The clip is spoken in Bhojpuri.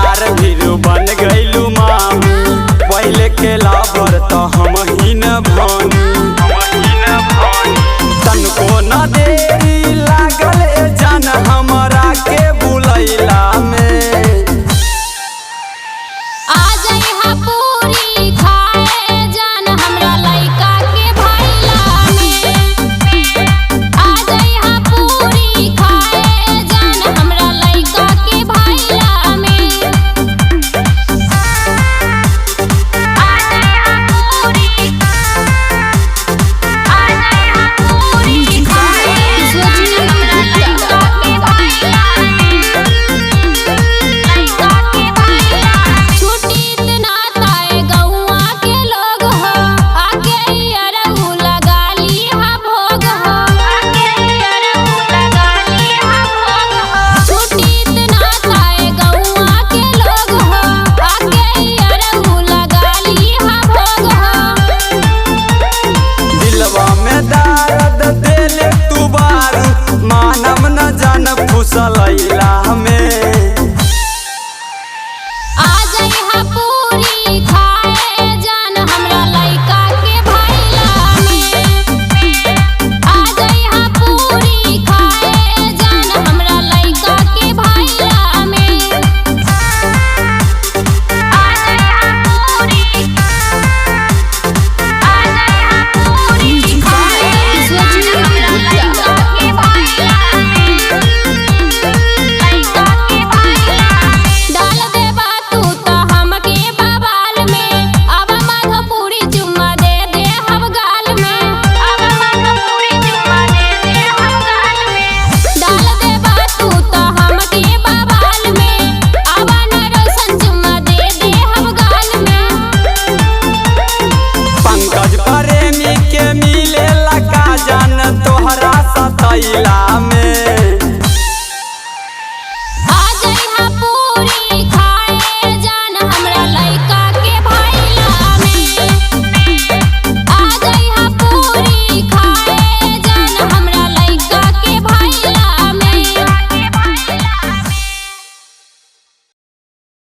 यार भीरू बन गइलू मामी। पहले के लाभर तो हम ही न भानी। तनको न देरी लागल ए जान हमरा के बुलैला में। आ जइहा पूरी खाए जान हमरा लइका के भइला में। आ जइहा पूरी खाए जान हमरा लइका के भइला में। आ जइहा पूरी, आ जइहा पूरी खाए जान हमरा लइका के भइला में। लइका के भइला छुट्टी ना ताए गौआ के लोग हो, आके अरहु लगा लीहा भोग हो। आके अरहु लगा लीहा भोग हो। छुट्टी ना ताए गौआ के लोग हो, आके अरहु लगा लीहा भोग हो। दिलवा में दर्द देले तू बारू, मानम न जान फुसलैला।